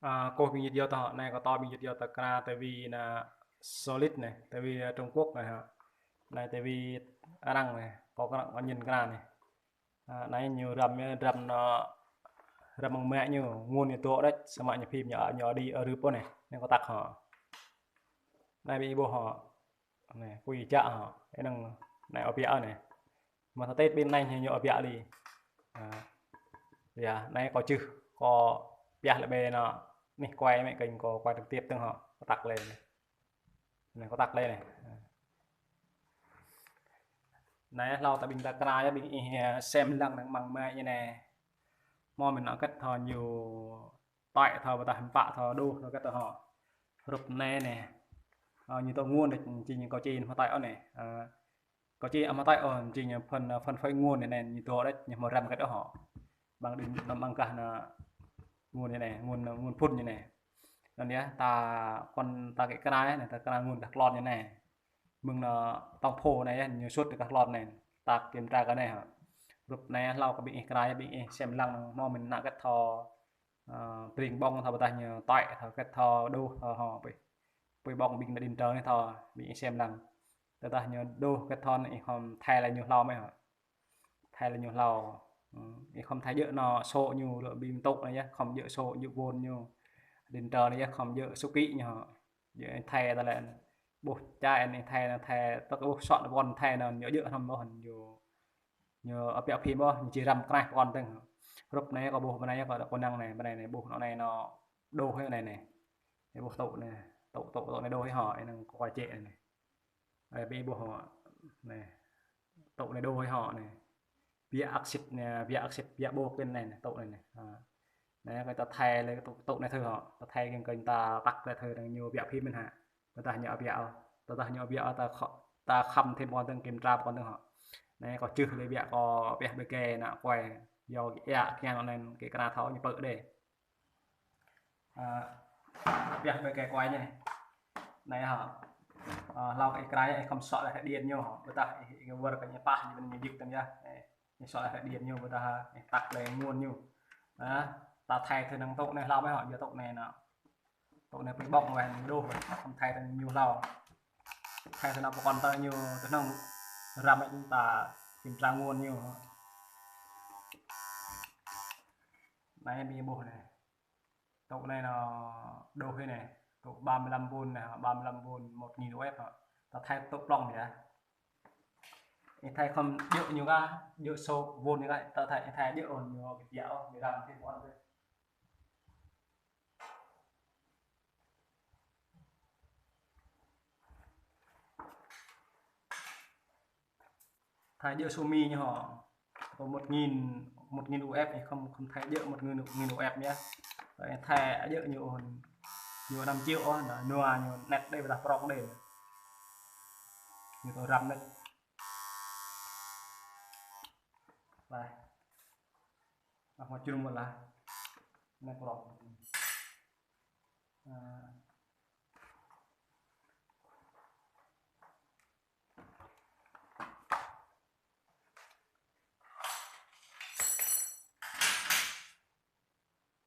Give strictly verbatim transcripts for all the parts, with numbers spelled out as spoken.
À, kâo ƀing gĭt yua tơ, anai kâo tŏ ƀing gĭt yua tơ kra tivi anai Solit anai, tivi Trung Quốc anai hă. Anai tivi arăng anai, kâo kơ arăng kâo ñen kra anai. À, anai ñu răm, răm anai, răm măng mă ñu, ngôn ñu tŏ đôč, samơ̆ ñu phim ñu, ñu đi ơ rưp ôh anai, anai kâo tăk hă. Anai ƀing ih ƀuh hă. Anai, pui čă hă, anai, anai ôh biă anai. Mă tơ tết ƀing anai ñu ôh biă li. À, yua, anai kâo čih, kâo pioh lĕ ƀơi anai, anai quay mă kênh kâo quay trực tiếp tơ̆ng hă, kâo tăk lĕ anai. Anai kâo tăk lĕ anai. Anai, hlâo ta ƀing ta kra yơh, ƀing ih, à, sem lăng năng măng mă ñu anai. Hmâo mơ̆n anai kĕt thâo ñu tŏ thâo ƀôdah mpă thâo đôh thâo kĕt thâo hă. Hrup anai anai. Ơ, ñu tŏ ngôn đôč jing kâo či hmâo tŏ ôh anai. Ơ, kâo či hmâo tŏ ôh jing phun, phun phơi ngôn anai, ñu tŏ đôč, ñu hmâo răm kĕt ôh hă. Ƀing đĭ anŭn ƀing gah anai ngôn anai, ngôn, ngôn phun anai. Anŭn yơh, ta kŏn ta kĕ kra anai, ta kra ngôn gah klon anai. Mơ̆ng anai tŏng phô anai yơh, ñu sut gah klon anai. Ta kiểm tra kơ anai hă. Hrup anai hlâo kơ ƀing ih kra yơh, ƀing ih sem lăng hmâo mơ̆n anai kĕt thâo, à, pring ƀơ̆ng thâo ƀôdah ñu tŏ thâo kĕt thâo đôh thâo hă, pui, pui ƀơ̆ng ƀing anai đin trơ anai thâo, ƀing ih sem lăng. Tơdah ñu đôh kĕt thâo anai ih khŏm thai lĕ ñu hlâo mơ̆n hă. Thai lĕ ñu hlâo. Ư, ih khŏm thai djơ̆ anai sô ñu lĕ ƀing tŭ anai yơh, khŏm djơ̆ sô djơ̆ vôn ñu. Đin trơ anai yơh, khŏm djơ̆ su kĭ ñu hă. Djơ̆ thai ta lĕ ƀuh čai anai thai anai thai, tơ̆ ƀuh sŏ anai ƀôn thai anai ñu djơ̆ hnăm ƀuh ñu. Ñu ôh biă phim ôh, ñu či răm kra pơkŏn tơ̆ng. Hrup anai kâo ƀuh ƀơi anai kâo đŏk kơnang anai, ƀơi anai anai ƀuh anai anai đôh anai anai. Anai ƀuh tŭ anai, tŭ, tŭ, tŭ anai đôh hă, anai kâo čĕ anai. Anai ƀing ih ƀuh hă. Anai. Tŭ anai đôh hă anai. Biă ăk sĭt anai, biă ăk sĭt, biă ƀôk anai, anai, tŭ anai anai. Hă. Anai kơ ta thai lĕ tŭ, tŭ anai thâo hă. Ta thai kiăng kơ ta tăk lĕ thâo anai ñu biă phim mơ̆n hă. Tơdah ñu ôh biă ôh. Tơdah ñu ôh biă ôh ta khŏ, ta khŏm thêm pơkŏn tơ̆ng kiểm tra pơkŏn tơ̆ng hă. Anai kâo čih lĕ biă kâo pioh ƀơi kơ anai quay. Yua kơ ia kiăng anai kơ kra thâo ñu pơ̆ đĕ. À, pioh ƀơi kơ quay anai. Anai hă. À, hlâo kơ ih kra yơh, ih khŏm sŏ lĕ điện ñu hă. Ƀôdah ih, ih wơr kơ ñu pah ñu, ñu jik tơ̆ng yơh. Anai. Ñu sŏ lĕ điện ñu, ƀôdah ih tăk lĕ ngôn ñu. Hă? Ta thai thâo năng tŭ anai hlâo mơ̆n hă, yua tŭ anai anai. Tŭ anai pui ƀơ̆ng weh, đôh weh, khŏm thai thâo ñu hlâo. Thai thâo anai pơkŏn tơ ñu, tơ năng răm anai ta kiểm tra ngôn ñu. Anai ƀing ih ƀuh anai. Tŭ anai anai đôh anai. Tŭ ba mươi lăm vôn anai, ba mươi lăm vôn một nghìn U F hă. Ta thai tŭ plŏng yơh. Ih thai khŏm djơ̆ ñu kah, djơ̆ sô vôn ñu kah, ta thai, ih thai djơ̆ ôh ñu kơ biă ôh, ñu răm thâo ƀôn tơ̆ng. Thai djơ̆ su mi ñu hă. Tŭ một nghìn, một nghìn U F, khŏm, khŏm thai djơ̆ một nghìn, nghìn U F nhé. Thai djơ̆ ñu, ñu năm triệu ôh, anai, nua ñu net đĕ, ƀôdah prong đĕ. Ñu tŭ răm net. Lai. Anai hmâo črŭm mơ̆n lai. Anai prong. À.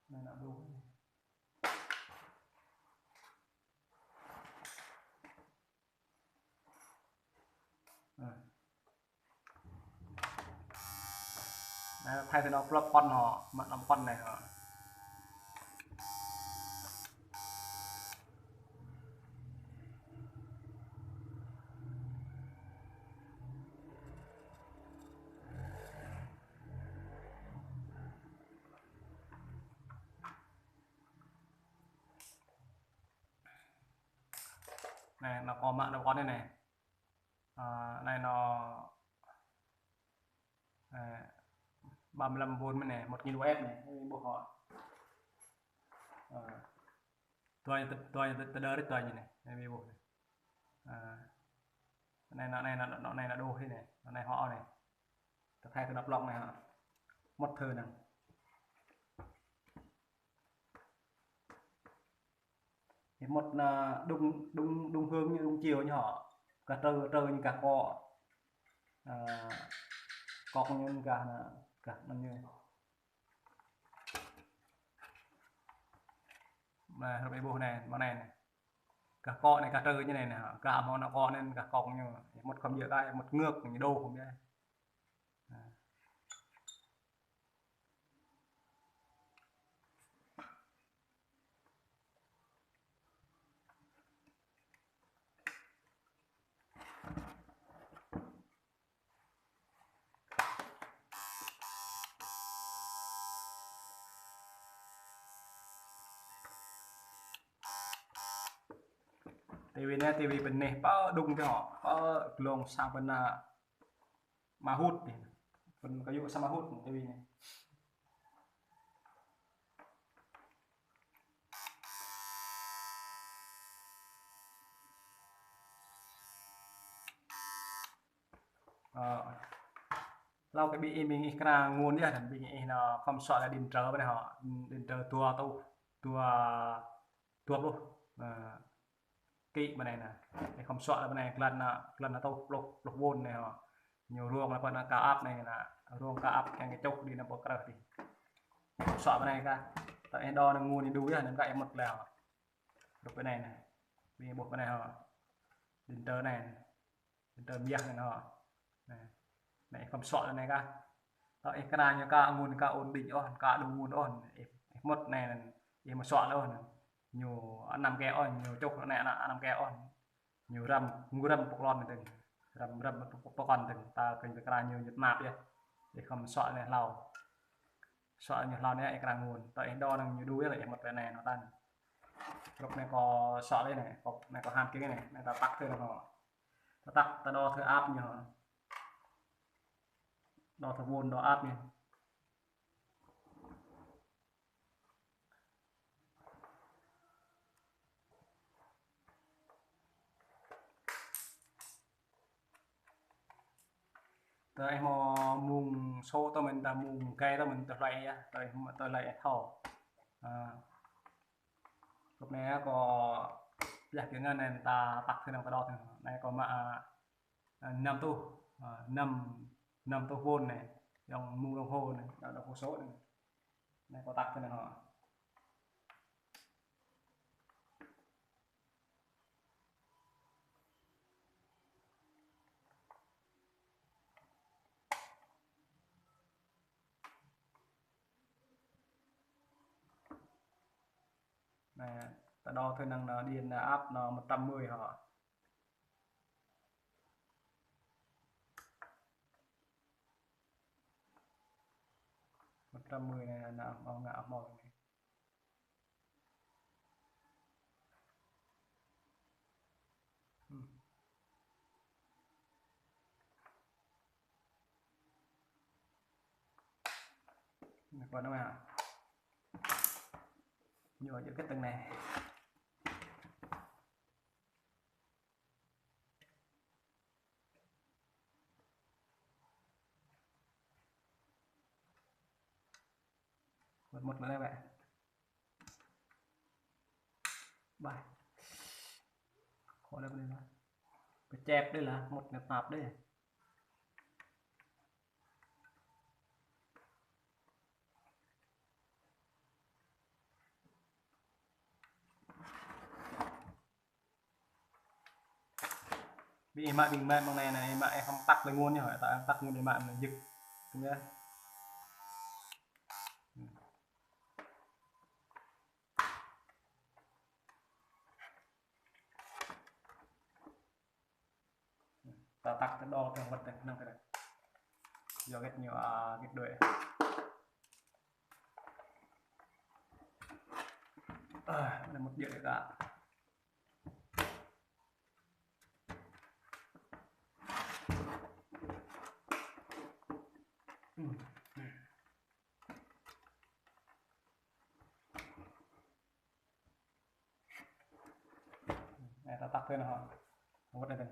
Anai anai đôh. Anai. Anai, thai thâo anai plŏk pơkŏn hă, mă anai pơkŏn anai hă. Anai, anai kâo mă anai pơkŏn anai. À, anai anai, à, ba mươi lăm vôn mơ̆n anai, một nghìn U F anai, anai ƀuh hă. À, tui anai, tui anai, tui anai, tui anai anai, anai ƀuh anai. À, anai anai, anai anai, anai anai đôh anai, anai hŏ anai. Ta thai thâo anai plŏk anai hă. Một thơ năng. Ih mŭt anai đúng, đúng, đúng hướng ñu, đúng chiều ñu hă. Gah trơ, trơ ñu gah kŏ. À, kŏ ñu gah anai, gah anŭn ñu. Hrup ih ƀuh anai, mơ̆ng anai anai. Gah akŏ anai, gah trơ ñu anai anai, gah mơ̆ng anai akŏ anai, gah kông ñu. Mŭt khŏm djơ̆ kah, mŭt ngược ñu đô khŏm djơ̆. Tivi anai, tivi pơ anai, pơ đung tơ hŏ, pơ glông sang pơ anai. Mahut anai. Pơ anai kơ yŭ sang mahut anai, tivi anai. Ơ. Hlâo kơ ƀing ih, ƀing ih kơnang ngôn yơh, anŭn ƀing ih anŭn khŏm suă lĕ điện trở pơ anai hŏ. Điện trở dua tuh, dua, dua pluh. Ơ. Kĭ pơ anai anŭn. Ih khŏm suă lĕ pơ anai, glan anŭn, glan anŭn tuh pluh, pluh wôn anai hŏ. Ñu rông lĕ pơ anŭn cao áp anai anŭn. Rông cao áp kiăng kơ čŭk đĭ anŭn ƀu krơh đĭ. Suă pơ anai kah. Tơdah ih đo anŭn ngôn ñu đu yơh, anŭn kah ih mŭt lĕ hŏ. Hrup pơ anai anŭn. Ƀing ih ƀuh pơ anai hŏ. Điện trở anai anŭn. Điện trở mơyah anŭn hŏ. Anai. Anai ih khŏm suă lĕ anai kah. Tơdah ih kơnang ñu ka ngôn ka ổn định ôh, ka đu ngôn ôh. Ih, ih mŭt anai anŭn. Ih mă suă lĕ ôh anŭn. Ñu anăm kơ ôh, ñu čŭk anai anăm, anăm kơ ôh. Ñu răm, ñu răm pơkŏn dơ̆ng. Răm, răm pơkŏn dơ̆ng. Ta kơnh ta kơnang ñu, ñu tơnap yơh. Ih khŏm suă anai hlâo. Suă ñu hlâo anai ih kơnang ngôn. Tơdah ih đo anŭn ñu đu yơh lĕ ih mŭt pơ anai anŭn tăn. Hrup anai kâo suă lĕ anai, kâo, anai kâo han kiăng anai, anai ta tăk tơ anŭn hŏ. Ta tăk, ta đo tơ áp ñu hŏ. Đo tơ wôn, đo áp ñu. Tơdah ih hmâo mông số tơ mơ̆n, tơdah mông gai tơ mơ̆n, tơdah hlơi yơh, tơdah ih hmâo, tơdah hlơi ih thâo. Ơ. Hrup anai kâo pơhiăp kiăng ngăn anŭn ta tăk tơ anŭn ta đo tơ. Anai kâo mă, ơ, năm tuh, ơ, năm, năm tuh wôn anai, yŏng mông đồng hồ anai, đồng hồ số anai. Anai kâo tăk tơ anŭn hŏ. Anai, ta đo tơ anŭn anŭn điện áp anŭn một trăm mười hŏ. Một trăm mười anai, anŭn hmâo ngă hmâo anai. Hmm. Anai kâo anŭn hă. Ñu djơ̆ kơ tơ̆ng anai. Mŭt, mŭt lĕ anai bĕ. Ƀai. Khŏ lĕ pơ anai lah. Pơčep đơi lah, mŭt anai tap đơi. Ƀing ih mă, ƀing ih mă mơ̆ng anai anai, ih mă ih khŏm tăk lĕ ngôn yơh, ta tăk ngôn ih mă anai jơ̆. Anai. Ta tăk ta đo tơ wơ̆t tơ anŭn kơ anai. Yua hơget ñu, a, hơget đuaĭ. A, anai mŭt djơ̆ kah. Hmm. Anai ta tăk tơ anŭn hŏ. Wơ̆t anai tơ.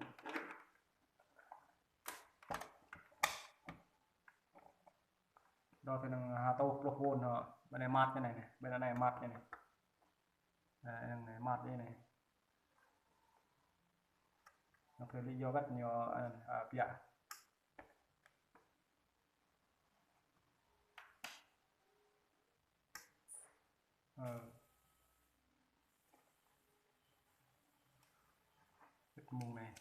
Đo tơ anŭn ha rơtuh pluh wôn hŏ. Ƀơi anai măt ñu anai anai. Ƀơi anai măt ñu anai. Anai, anai măt ñu anai. Anŭn tơ lĕ yua hơget ñu, a, a, biă. Ơ. Mông anai.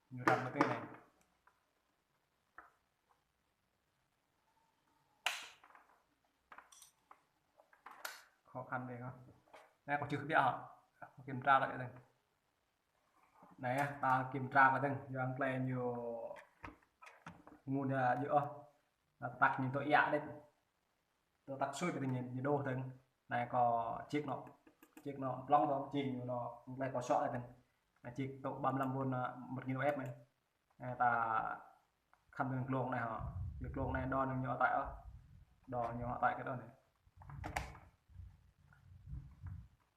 Ñu răm mơ̆ tui anai. Khó khăn đây không? Anai kâo čih ƀiă hŏ. Kâo kiểm tra lại dơ̆ng. Anai yơh, ta kiểm tra lại dơ̆ng. Yua anŭn tơlơi ñu ngui đa yơh ôh. Ta tăk ñu tŏ iă đĕč. Tŏ tăk sui kơ dơ̆ng ñu, ñu đôč dơ̆ng. Anai kâo check nŏ. Check nŏ, plŏng tŏ, check ñu nŏ, anŭn tơlơi kâo sŏ dơ̆ng. Anai check tŏ ba mươi lăm vôn, một nghìn ép anai. Anai ta khăm dơ̆ng glông anai hŏ. Yua glông anai đo ñu hơtai ôh. Đo ñu hơtai kơ đôč anai.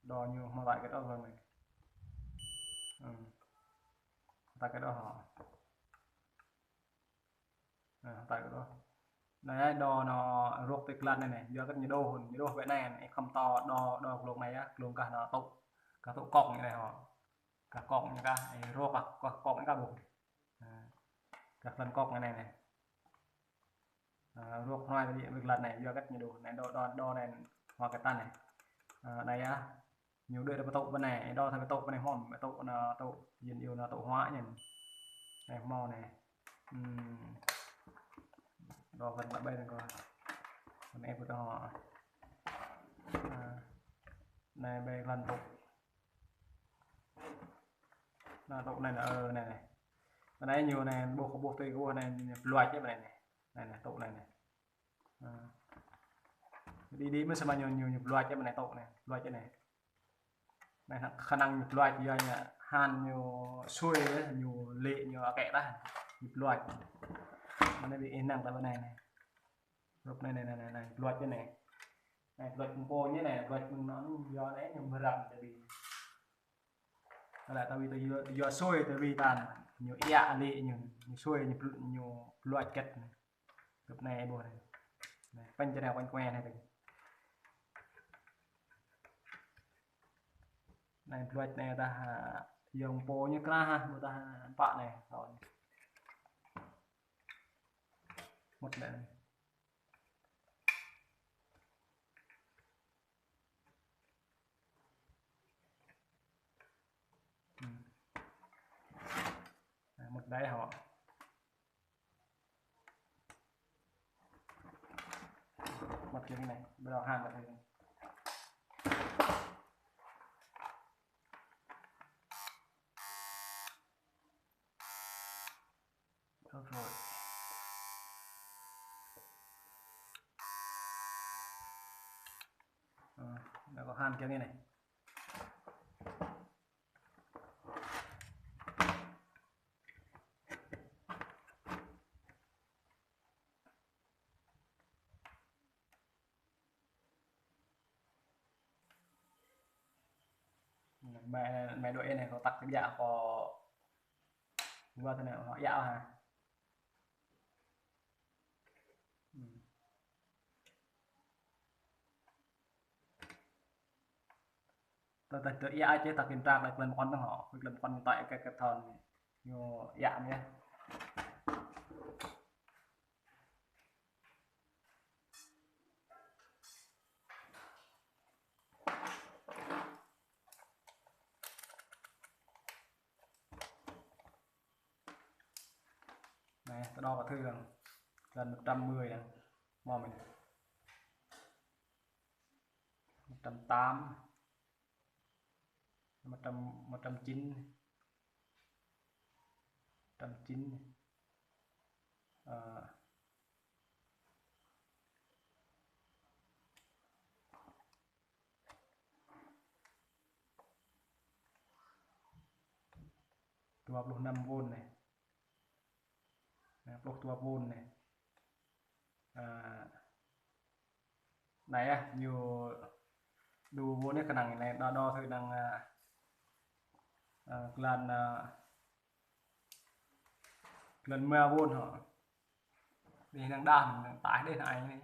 Đo ñu hơtai kơ đôč glông anai. Ư. Hơtai kơ đôč hŏ. Anai, hơtai kơ đôč. Anai, đo nŏ rŏk tui glan anai anai. Yua kơ ñu đôč, ñu đôč ƀơi anai, ih khŏm tŏ đo, đo glông anai yơh, glông kah nŏ tŏ. Kah tŏ kŏng anai hŏ. Kah kŏng ñu kah, ih rŏk kah, kah kŏng anai kah ƀuh. Anai. Kah glan kŏng anai anai. Ơ, rŏk hrơi tơlơi ƀơi glan anai, yua kơ ñu đôč. Anai, đo, đo, đo anai, hua kơ ta anai. Ơ, anai yơh. Ñu đuaĭ ta pơtŭ ƀơi anai, đo ta pơtŭ ƀơi anai hmâo, pơtŭ nŏ tŭ, yin iu nŏ tŭ hua ñu. Anai hmâo anai. Ừm. Đo kơ ta ƀai anai kơ. Anai kơ ta hmâo. Ơ. Anai ƀai glan tŭ. Nŏ tŭ anai, ơ, anai anai. Anai ñu anai, ƀuh kơ ƀuh tui kơ ƀuh anai, ñu pluač ƀơi anai anai. Anai anai, tŭ anai anai. Ơ. Đi đi mơ̆ samơ̆ ñu, ñu, ñu pluač ƀơi anai tŏ anai, pluač anai. Anai khả năng ñu pluač yua ñu han ñu sui yơh, ñu lĕ ñu akĕ tah, ñu pluač. Anai ƀing ih năng tah ƀơi anai anai. Rup anai anai anai anai, pluač anai. Anai pluač pô ñu anai, pluač mơ̆ng anŭn yua anai ñu mơrăm tơlơi. Tơlơi ta ƀu tui yua, yua sui tơlơi tan. Ñu iă lĕ ñu, ñu sui ñu pl-, ñu pluač kĕt anai. Rup anai ƀuh anai. Anai, pơ̆n čơnai pơ̆n kue anai tơ̆ng. Anai pluač anai tah, yua pô ñu krah hă, ƀu tah pă anai. Mŭt anai. Ừm. Anai, mŭt đơi hŏ. Mŭt kiăng anai, ƀơi anai hăng kơ tui. Được rồi. Ơ, anai kâo hăng kiăng anai. Mă, mă đuaĭ anai kâo tăk kơ ƀiă kâo. Ƀuh tui anai, hŏ, iă hă. Ừm. Tơdah, tơdah iă ôh, ta kiểm tra glaĭ glan pơkŏn tơ̆ng hŏ. Glan pơkŏn ta iă kơ, kơ thon. Ñu iă mơ̆n yơh. Anai, ta đo kơ thử dơ̆ng. Glan một trăm mười dơ̆ng. Hmâo mơ̆n. Một trăm tám. Một trăm, một trăm chín. Một trăm chín. Ơ. Dua pluh năm vôn anai. Anai, pluh dua vôn anai. Ơ, anai yơh, ñu dua vôn anai kơnang anai, đo, đo thử năng, ơ, ơ, glan, ơ, glan rơma vôn hŏ. Dih năng đah, năng taih dih năng ai anai.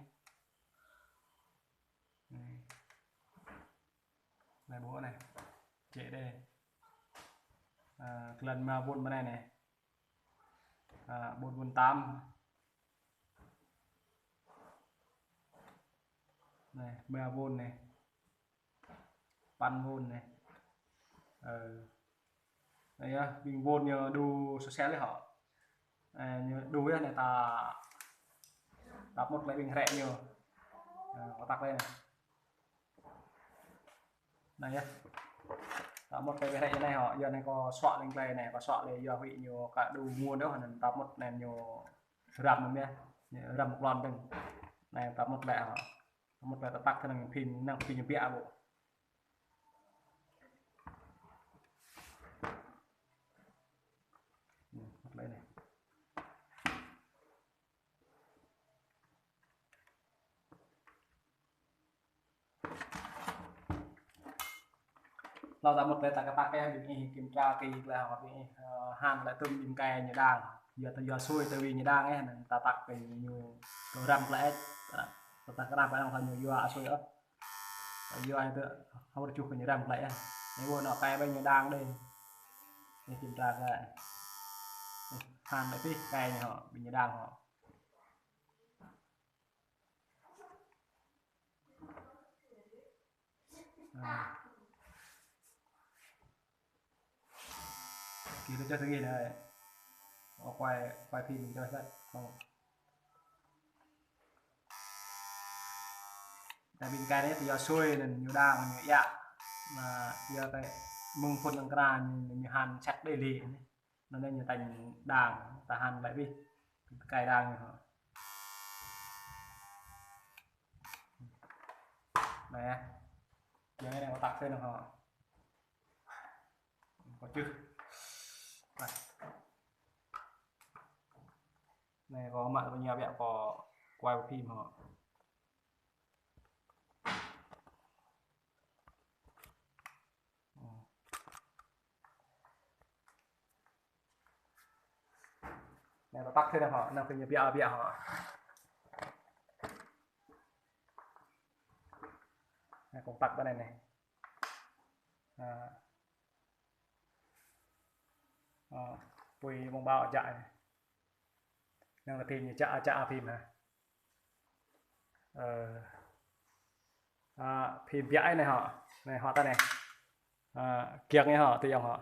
Anai. Anai ƀuh anai. Čĕ đeh. Ơ, glan rơma vôn ƀơi anai anai. Ơ, bốn vôn tám. Anai, ba vôn anai. Păn vôn anai. Ơ. Anai yơh, ƀing vôn ñu đu sô sel lĕ hŏ. Ơ, ñu đu yơh anai ta, ta mŭt lĕ ƀing hrĕ ñu. Ơ, kâo tăk lĕ anai. Anai yơh. Ta mŭt lĕ ƀing hrĕ anai hŏ, yua anai kâo suă lĕ tơlơi anai, kâo suă lĕ yua huĭ ñu ka đu mơ̆n đôč anŭn ta mŭt anŭn ñu răm mơ̆n yơh. Ñu răm klon dơ̆ng. Anai ta mŭt lĕ hŏ. Ta mŭt lĕ ta tăk tơ năng phim, năng phim ñu biă ƀô̆. Hmm, mŭt lĕ anai. Hlâo ta mŭt lĕ ta kơ tăk yơh, ƀing ih kiểm tra kơ ih lĕ hŏ, ƀing ih, ơ, han lĕ tơm ƀing kai ñu đang. Yua ta yua sui tơ ƀing ñu đang yơh, anŭn ta tăk kơ ñu, ñu răm klĕ ĕč. Ta, ta kơ răm klĕ anŭn ñu yua sui ôh. Ta yua anai tơ, hơmâo čuh kơ ñu răm klĕ yơh. Anai ƀô̆ anŏ kai ƀing ñu đang đơi. Anai kiểm tra kơ. Han lĕ pih kai ñu hŏ, ƀing ñu đang hŏ. Anai. Kơ ta čuh tơ gih anai. Ơ, quay, quay phim ta čuh sat. Ơ. Anai ƀing kai anai ta yua sui anŭn ñu đang ñu yă. Anai yua kơ mơ̆ng phŭn lăng kra ñu, ñu han sat đơi lĕ anai. Anŭn anai ñu tañ đang, ta han lĕ ƀih. Kai đang ñu hŏ. Anai yơh. Yua anai kâo tăk tơ năng hŏ. Kâo čuh. Anai. Anai kâo mă kơ ñu biă kâo quay phim hŏ. Anai kâo tăk tơ năng hŏ, năng phim ñu biă biă hŏ. Anai kâo tăk ƀơi anai anai. Ơ. Ơ, apui mơ̆ng ƀao čă anai. Năng phim ñu čă, čă phim hă. Ơ. Ơ, phim biă anai hŏ. Anai hŏ ta anai. Ơ, kiăng anai hŏ, tơ yŏng hŏ.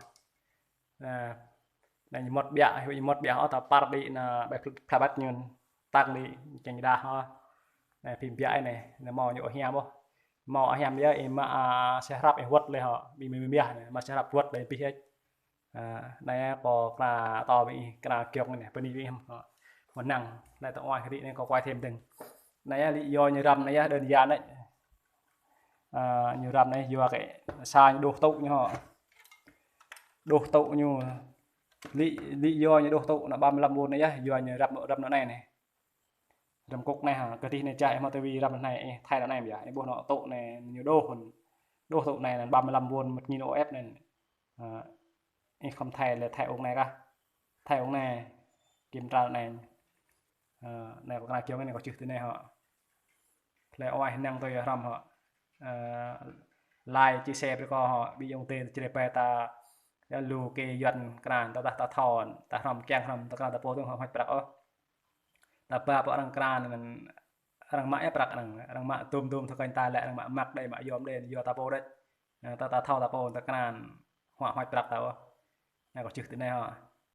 Ơ, anai ñu mŭt biă, ñu mŭt biă hŏ, ta păr đĭ anai ƀơi phlă băt ñu tăng đĭ čeng đah hŏ. Anai phim biă anai, anai hmâo ñu ƀu hiam ôh. Hmâo hiam yơh, ih mă, ơ, sĕ hrăp ih wơ̆t lĕ hŏ, ƀing mơ̆ mơ̆ anai, mă sĕ hrăp wơ̆t lĕ pih ĕč. Ơ, anai kâo kra tơ ƀing ih, kra kiăng anai, bơni ƀing ih hŏ. Mơnăng, anai tơ oai kơ rĭ anai kâo quay thêm dơ̆ng. Anai yơh, lý do ñu răm anai yơh, đơn giản anai. Ơ, ñu răm anai, yua kơ sa ñu đôč tŭ ñu hŏ. Đôč tŭ ñu. Lý, lý do ñu đôč tŭ anai ba mươi lăm vôn anai yơh, yua ñu răm, răm anai anai. Răm kŭk anai hă, kơ tih anai čă ih hmâo tơ ƀing răm anai, ih thai anai biă. Ih ƀuh anŏ tŭ anai ñu đôč hŏn. Đôč tŭ anai anŭn ba mươi lăm vôn một nghìn O F anai. Ơ, ih khŏm thai lĕ thai ung anai kah. Thai ung anai. Kiểm tra anai. Ơ, anai kâo kra kiăng anai kâo čuh tơ anai hŏ. Tơlơi oai năng tui yơh hrŏm hŏ. Ơ, like, chia sẻ brơi kơ hŏ, ƀing ayŏng adơi čơđai ƀai ta, yua lu kơ Yuan kran, ta, ta, ta thâo, ta hrŏm kiăng hrŏm, ta kran ta pô tơ̆ng hŏ, hmăč prăk ôh. Ta ba pơ arăng kran anŭn, arăng mă yơh prăk arăng, arăng mă dôm dôm thâo kơnh ta lĕ, arăng mă măk đơi, mă yôm đơi, yua ta pô đĕč. Ơ, ta, ta thâo ta pô, ta kran, hmăč, hmăč prăk ta ôh. Anai kâo čuh tơ anai hŏ.